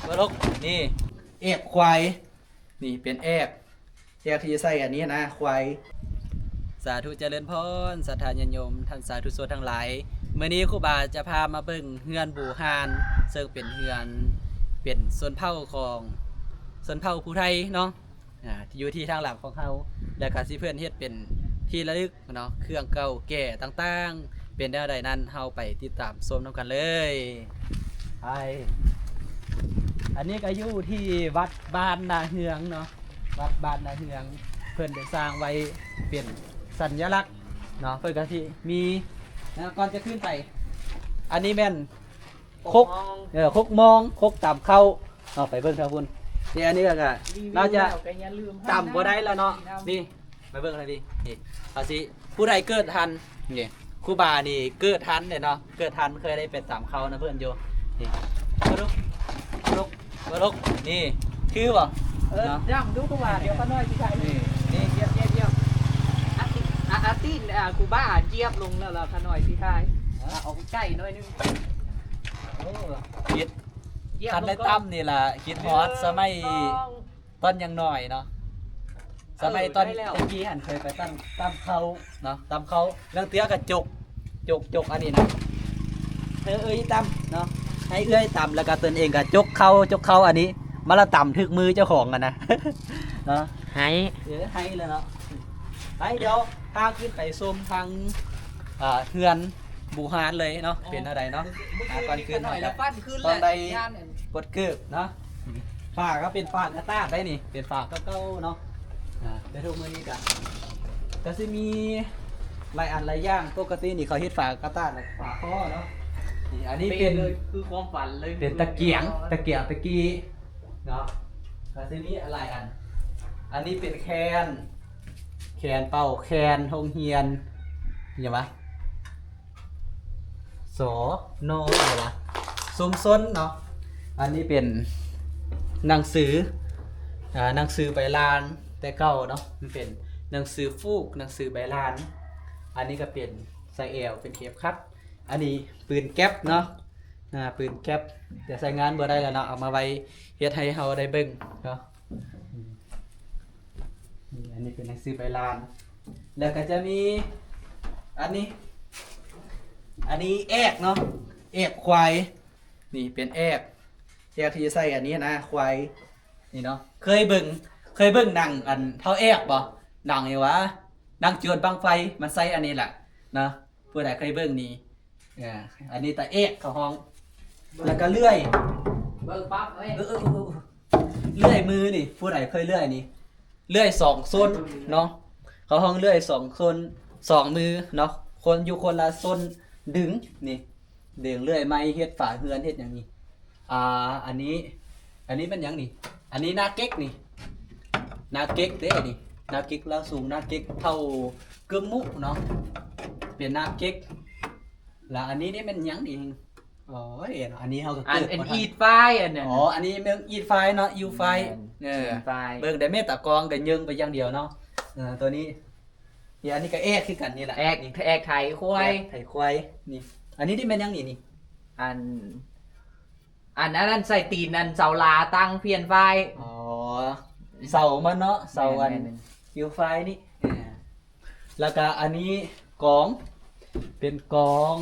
ບໍ່ລົກ ນີ້ ແອກຄວາຍ ນີ້ເປັນແອກ ແອກທີ່ໃສ່ອັນນີ້ນະ ຄວາຍ. ສາທຸຈະເລີນພອນ ສັດທາຍາດໂຍມ ທ່ານສາທຸຊົນທັງຫຼາຍ, ມື້ນີ້ຄູບາຈະພາມາເບິ່ງເຮືອນບູຮານ ເຊິ່ງເປັນເຮືອນ ເປັນຊົນເຜົ່າຂອງ ຊົນເຜົ່າຜູ້ໄທເນາະ. ອ່າ ຢູ່ທີ່ທາງຫຼັງຂອງເຮົາ ແລ້ວກະຊິເພິ່ນເຮັດເປັນທີ່ລະລຶກເນາະ ເຄື່ອງເກົ່າແກ່ຕ່າງໆ ເປັນແນວໃດນັ້ນ ເຮົາໄປຕິດຕາມຊົມນຳກັນເລີຍ. ໄປ. ອັນນີ້ກະຢູ່ທີ່ວັດບ້ານນາເຮືອງເນາະ ວັດບ້ານນາເຮືອງ ເພິ່ນໄດ້ສ້າງໄວ້ເປັນສັນຍະລັກເນາະ ເພິ່ນກະຊິມີ ແລ້ວກ່ອນຈະຂຶ້ນໄປ ອັນນີ້ແມ່ນ ຄົກ ເອີ ຄົກມອງ ຄົກຕຳເຂົ້າເນາະ ໄປເບິ່ງທາງພຸ້ນ. ນີ້ ອັນນີ້ກະ ລາວຈະຕຳບໍ່ໄດ້ແລ້ວເນາະ ນີ້ ໄປເບິ່ງທາງນີ້ ນີ້ ເຮົາຊິ ຜູ້ໃດເກີດທັນ ນີ້ ຄູບານີ້ເກີດທັນເດ້ເນາະ ເກີດທັນ ເຄີຍໄດ້ໄປຕຳເຂົ້ານຳເພິ່ນຢູ່ ນີ້ ກະດຸກ ກະດຸກ ກະດຸກ ນີ້ ຄືບໍ່? ເອີ ເນາະ ດຳດຸກວ່າ ດຽວຂ້ານ້ອຍຊິຖ່າຍ ນີ້ ນີ້ ຢຽບ ຢຽບ ຢຽບ ອາຕິ ອາ ອາຕິ ອາ ຄູບາຢຽບລົງແລ້ວ ລະຂ້ານ້ອຍຊິຖ່າຍ ອາ ອອກໃກ້ໜ້ອຍໜຶ່ງ. ໂອ້ ຄິດ ຢຽບລົງ ຄັນໄດ້ຕຳນີ້ລະ ຄິດຮອດສະໄໝຕອນຍັງນ້ອຍເນາະ ສະໄໝຕອນແຕ່ກີ້ຫັ້ນ ເຄີຍໄປຕຳ ຕຳເຂົ້າເນາະ ຕຳເຂົ້າ ລາງເທື່ອກະຈົກ ຈົກ ຈົກອັນນີ້ນະ ເອີ ເອີຍຕຳເນາະ ໃຫ້ເອື້ອຍຕຳ ແລ້ວກະຕົນເອງກະຈົກເຂົ້າ ຈົກເຂົ້າອັນນີ້ ມາລະຕຳຖືກມືເຈົ້າຂອງຫັ້ນນະ ເນາະ ໄຫ້ ເອີ ໄຫ້ແລ້ວເນາະ. ໄປ ດຽວພາຂຶ້ນໄປຊົມທາງ ອ່າ ເຮືອນບູຮານເລີຍເນາະ ເປັນແນວໃດເນາະ. ອ່າ ກ່ອນອື່ນເຮົາກະຕ້ອງໄດ້ປົດເກີບເນາະ ຝາກະເປັນຝາກະຕາດໄດ໋ນີ້ ເປັນຝາເກົ່າໆເນາະ. ອ່າ ແຕ່ທຸກມື້ນີ້ກະ ກະຊິມີຫຼາຍອັນຫຼາຍຢ່າງ ປົກກະຕິນີ້ເຂົາເຮັດຝາກະຕາດ ແລະ ຝາທໍ່ເນາະ. ນີ້ ອັນນີ້ເປັນ ເປັນ ຄືຄວາມຝັນເລີຍ ເປັນຕະກຽງ ຕະກຽງແຕ່ກີ້ເນາະ ກະຊິມີຫຼາຍອັນ. ອັນນີ້ເປັນແຄນ ແຄນເປົ່າແຄນໂຮງຮຽນ ຫຍັງວະ ສນ ຫຍັງວະ ຊຸມຊົນເນາະ. ອັນນີ້ເປັນໜັງສື ອ່າ ໜັງສືໃບລານແຕ່ເກົ່າເນາະ ມັນເປັນໜັງສືຟູກ ໜັງສືໃບລານ. ອັນນີ້ກະເປັນສາຍແອວ ເປັນເຂັມຂັດ. ອັນນີ້ປືນແກັບເນາະ ອ່າ ປືນແກັບ ແຕ່ໃຊ້ງານບໍ່ໄດ້ແລ້ວເນາະ ເອົາມາໄວ້ເຮັດໃຫ້ເຮົາໄດ້ເບິ່ງເນາະ. ອືມ ນີ້ ອັນນີ້ເປັນໜັງສືໃບລານ ແລ້ວກະຈະມີອັນນີ້ ອັນນີ້ແອກເນາະ ແອກຄວາຍ ນີ້ເປັນແອກ ແອກທີ່ໃສ່ອັນນີ້ນະ ຄວາຍ ນີ້ເນາະ. ເຄີຍເບິ່ງ ເຄີຍເບິ່ງໜັງອັນທ້າວແອກບໍ່? ໜັງຫຍັງວະ ໜັງໂຈນບັ້ງໄຟ ມັນໃສ່ອັນນີ້ແຫຼະເນາະ. ຜູ້ໃດເຄີຍເບິ່ງນີ້ ເອີ ອັນນີ້ຕາແອກເຂົາຮ້ອງ ແລ້ວກະເລື່ອຍ ເບິ່ງປັບເອີຍ ເອີ ເລື່ອຍມືນີ້ ຜູ້ໃດເຄີຍເລື່ອຍນີ້ ເລື່ອຍສອງສົ້ນເນາະ ເຂົາຮ້ອງເລື່ອຍສອງສົ້ນ ສອງມືເນາະ ຄົນຢູ່ຄົນລະສົ້ນ ດຶງນີ້ ດຶງເລື່ອຍໄມ້ເຮັດຝາເຮືອນເຮັດຫຍັງນີ້. ອ່າ ອັນນີ້ ອັນນີ້ແມ່ນຫຍັງນີ້? ອັນນີ້ນາເກັກນີ້ ນາເກັກເດ້ນີ້ ນາເກັກລາວສູງ ນາເກັກເຜົ່າກຶມມຸເນາະ ເປັນນາເກັກ. ລະອັນນີ້ນີ້ແມ່ນຫຍັງນີ້? ໂອ້ຍ ອັນນີ້ເຮົາກະ ອັນ ເກີດ ອັນ ບໍ່ທັນ ອີດຟາຍອັນນັ້ນ ອໍ ອັນນີ້ແມ່ນອີດຟາຍເນາະ ອີດຟາຍ ແມ່ນ ເອີ ອີດຟາຍ ເບິ່ງໄດ້ແມ່ຕາກ້ອງກະເຍິງໄປຢ່າງດຽວເນາະ. ເອີ ໂຕນີ້ ນີ້ ອັນນີ້ກະແອກຄືກັນນີ້ລະ ແອກ ນີ້ ແອກໄຖຄວາຍ ແອກໄຖຄວາຍ ນີ້ ອັນນີ້ນີ້ແມ່ນຫຍັງນີ້ ນີ້ ອັນ ອັນ ອັນນັ້ນໃສ່ຕີນ ອັນເສົາລາຕັ້ງພຽນຟາຍ ອໍ ເສົາມັນເນາະ ເສົາອັນ ແມ່ນ ແມ່ນ ຢູ່ຟາຍນີ້ ເອີ ແລ້ວກະອັນນີ້ກອງ ເປັນກອງ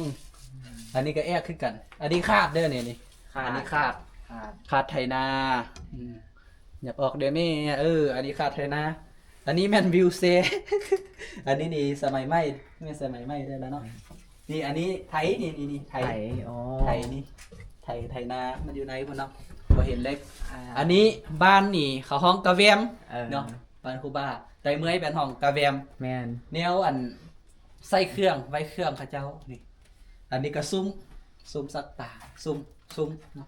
ອັນນີ້ກະແອກຄືກັນ ອັນນີ້ຄາດເດີນີ້ ນີ້ ຄາດ ອັນນີ້ຄາດ ຄາດ ຄາດໄຖນາ ອືມ ຫຍັບອອກເດີແມ່ ເອີ ອັນນີ້ຄາດໄຖນາ ອັນນີ້ແມ່ນວິວແຊ ອັນນີ້ນີ້ສະໄໝໃໝ່ ແມ່ນສະໄໝໃໝ່ໄດ້ແລ້ວເນາະ. ນີ້ ອັນນີ້ໄຖ ນີ້ ນີ້ ນີ້ ໄຖ ໄຖ ອໍ ໄຖນີ້ ໄຖ ໄຖນາ ມັນຢູ່ໃນພຸ້ນເນາະ ບໍ່ເຫັນເລີຍ. ອ່າ ອັນນີ້ບ້ານນີ້ເຂົາຮ້ອງກະແວມ ເອີ ເນາະ ບ້ານຄູບາ ແຕ່ເມື່ອຍເປັນຫ້ອງກະແວມ ແມ່ນ ແນວອັນໃສ່ເຄື່ອງ ໄວ້ເຄື່ອງເຂົາເຈົ້ານີ້. ອັນນີ້ກະຊຸມ ຊຸມຊັກຜ້າ ຊຸມ ຊຸມເນາະ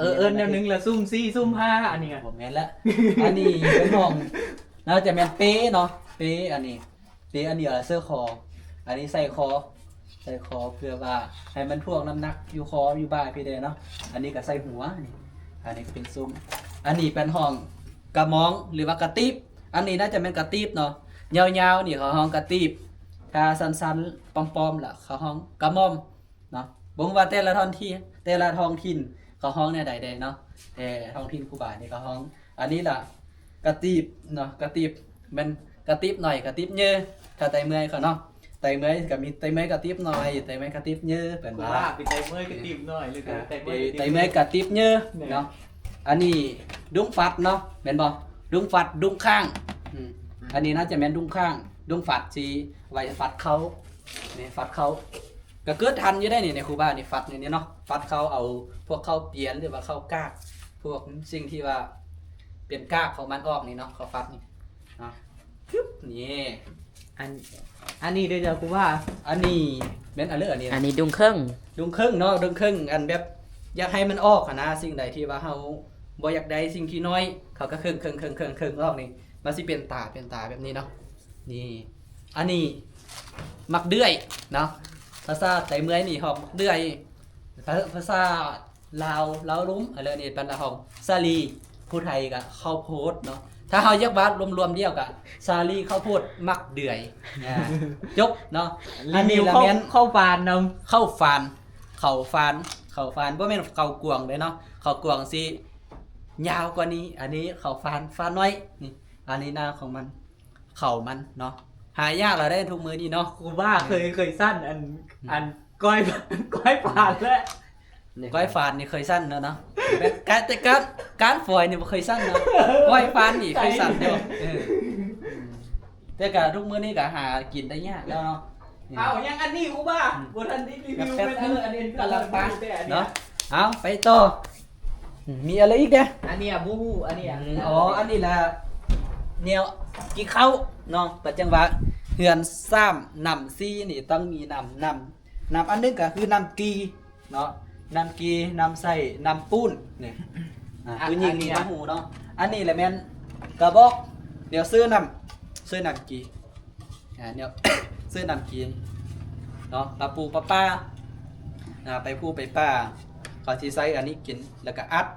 ເອີ ເອີ້ນແນວໜຶ່ງລະຊຸມສີ່ຊຸມຫ້າ ອັນນີ້ກະບໍ່ແມ່ນລະ. ອັນນີ້ເປັນຫ້ອງ ໜ້າຈະແມ່ນເປເນາະ ເປ ອັນນີ້ເປ ອັນນີ້ເສື້ອຄໍ ອັນນີ້ໃສ່ຄໍ ໃສ່ຄໍເພື່ອວ່າໃຫ້ມັນຖ່ວງນ້ຳໜັກຢູ່ຄໍຢູ່ບ່າພີ້ແດ່ເນາະ. ອັນນີ້ກະໃສ່ຫົວນີ້ ອັນນີ້ກະເປັນຊຸມ ອັນນີ້ເປັນຫ້ອງກະມອງ ຫຼືວ່າກະຕີບ ອັນນີ້ໜ້າຈະແມ່ນກະຕີບເນາະ ຍາວໆນີ້ເຂົາຮ້ອງກະຕີບ ຖ້າສັ້ນໆປ້ອມໆລະເຂົາຮ້ອງກະໝ່ອມ ເນາະ ບໍ່ຮູ້ວ່າແຕ່ລະທ້ອງທີ່ ແຕ່ລະທ້ອງຖິ່ນ ເຂົາຮ້ອງແນວໃດແດ່ເນາະ? ແຕ່ທ້ອງຖິ່ນຄູບານີ້ເຂົາຮ້ອງ ອັນນີ້ລະ ກະຕີບເນາະ ກະຕີບ ແມ່ນກະຕີບໜ້ອຍ ກະຕີບເຍີ ຖ້າໄຕເມື່ອຍເຂົາເນາະ ໄຕເມື່ອຍກໍມີໄຕເມື່ອຍກະຕີບໜ້ອຍ ໄຕເມື່ອຍກະຕີບເຍີ ເພິ່ນວ່າ ເປັນໄຕເມື່ອຍກະຕີບໜ້ອຍ ຫຼື ເອີ ໄຕເມື່ອຍ ໄຕເມື່ອຍກະຕີບເຍີເນາະ. ອັນນີ້ດຸງຟັດເນາະ ແມ່ນບໍ່? ດຸງຟັດ ດຸງຂ້າງ ອືມ ອັນນີ້ໜ້າຈະແມ່ນດຸງຂ້າງ ດຸງຟັດຊິໄວ້ຟັດເຂົ້າ ນີ້ຟັດເຂົ້າ ກໍເກີດທັນຢູ່ໄດ໋ນີ້ ໃນຄູບານີ້ຟັດນີ້ເນາະ ຟັດເຂົ້າ ເອົາພວກເຂົ້າປຽນ ຫຼືວ່າເຂົ້າກາກ ພວກສິ່ງທີ່ວ່າເປັນກາກຂອງມັນອອກນີ້ເນາະ ເຂົາຟັດນີ້ເນາະ ຊຶບ ນີ້ ອັນ ອັນນີ້ເດີເຈົ້າຄູບາ ອັນນີ້ແມ່ນອັນເລີ ອັນນີ້ ອັນນີ້ດຸງເຄິ່ງ ດຸງເຄິ່ງເນາະ ດຸງເຄິ່ງ ອັນແບບຢາກໃຫ້ມັນອອກຫັ້ນນະ ສິ່ງໃດທີ່ວ່າເຮົາບໍ່ຢາກໄດ້ ສິ່ງທີ່ນ້ອຍ ເຂົາກໍເຄິ່ງໆໆໆອອກນີ້ ມັນຊິເປັນຕາ ເປັນຕາແບບນີ້ເນາະ ນີ້ ອັນນີ້ໝາກເດືອຍເນາະ ພາສາໄຕເມື່ອຍນີ້ຮອກໝາກເດືອຍ ພາ ພາສາລາວ ລາວລຸ່ມ ອັນນີ້ບັນດາຮອກສາລີ ຜູ້ໄທກໍເຂົ້າໂພດເນາະ ຖ້າເຮົາຢາກວ່າລວມໆດຽວກໍສາລີ ເຂົ້າໂພດ ໝາກເດືອຍ ຈົບເນາະ. ອັນນີ້ລະແມ່ນເຂົ້າຟານນຳ ເຂົ້າຟານ ເຂົ້າຟານ ເຂົ້າຟານ ບໍ່ແມ່ນເຂົ້າກວງເດ້ເນາະ ເຂົ້າກວງຊິຍາວກວ່ານີ້ ອັນນີ້ເຂົ້າຟານ ຟານນ້ອຍ ນີ້ ອັນນີ້ໜ້າຂອງມັນ ເຂົ້າມັນເນາະ ຫາຍາກລະໄດ໋ທຸກມື້ນີ້ເນາະ. ຄູບາເຄີຍ ເຄີຍຊັ້ນອັນ ອັນກ້ອຍ ກ້ອຍຟານແຫຼະ ກ້ອຍຟານນີ້ເຄີຍຊັ້ນແລ້ວເນາະ ແຕ່ການ ການ ການຝອຍນີ້ບໍ່ເຄີຍຊັ້ນເນາະ ກ້ອຍຟານນີ້ເຄີຍຊັ້ນຢູ່ ເອີ ແຕ່ກະທຸກມື້ນີ້ກະຫາກິນໄດ້ຍາກແລ້ວເນາະ. ເອົາ ຍັງອັນນີ້ຄູບາ ອືມ ບໍ່ທັນໄດ້ຣີວິວ ແປັບ ແມ່ນອັນ ອັນນີ້ກຳລັງປາເນາະ. ເອົາ ໄປຕໍ່ ອືມ ມີອະໄລອີກແດ່? ອັນນີ້ບໍ່ຮູ້ ອັນນີ້ ອືມ ອໍ ອັນນີ້ລະແນວກີ່ເຂົ້າເນາະ ປະຈັງຫວະເຮືອນສາມນ້ຳສີ່ນີ້ຕ້ອງມີນ້ຳ ນ້ຳ ນ້ຳອັນໜຶ່ງກໍຄືນ້ຳກີ່ເນາະ ນ້ຳກີ່ ນ້ຳໃຊ້ ນ້ຳປູນນີ້ ອາ ອາ ຜູ້ຍິງນີ້ ອັນນີ້ ກໍຮູ້ເນາະ. ອັນນີ້ລະແມ່ນກະບອກ ແນວເຊື້ອນ້ຳ ເຊື້ອນ້ຳກີ່ ອາ ແນວເຊື້ອນ້ຳກີ່ເນາະ ປາປູປາປາ ອາ ໄປພູໄປປ່າ ເຂົາຊິໃຊ້ອັນນີ້ກິນ ແລ້ວກະອັດ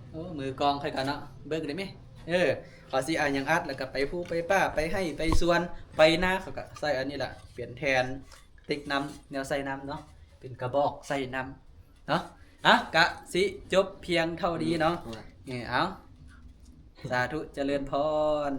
ໂອ້ ມືກອງຂ້ອຍກະເນາະ ເບິ່ງໄດ້ແມ ເອີ ເຂົາຊິເອົາຫຍັງອັດ ແລ້ວກະໄປພູໄປປ່າ ໄປໄຮ່ໄປສວນ ໄປນາ ເຂົາກະໃຊ້ອັນນີ້ລະເປັນແທ່ນຕິກນ້ຳ ແນວໃສ່ນ້ຳເນາະ ເປັນກະບອກໃສ່ນ້ຳເນາະ. ອາ ກະຊິຈົບພຽງເທົ່ານີ້ເນາະ ອືມ ເອີ ເອົາ ສາທຸ ຈະເລີນພອນ.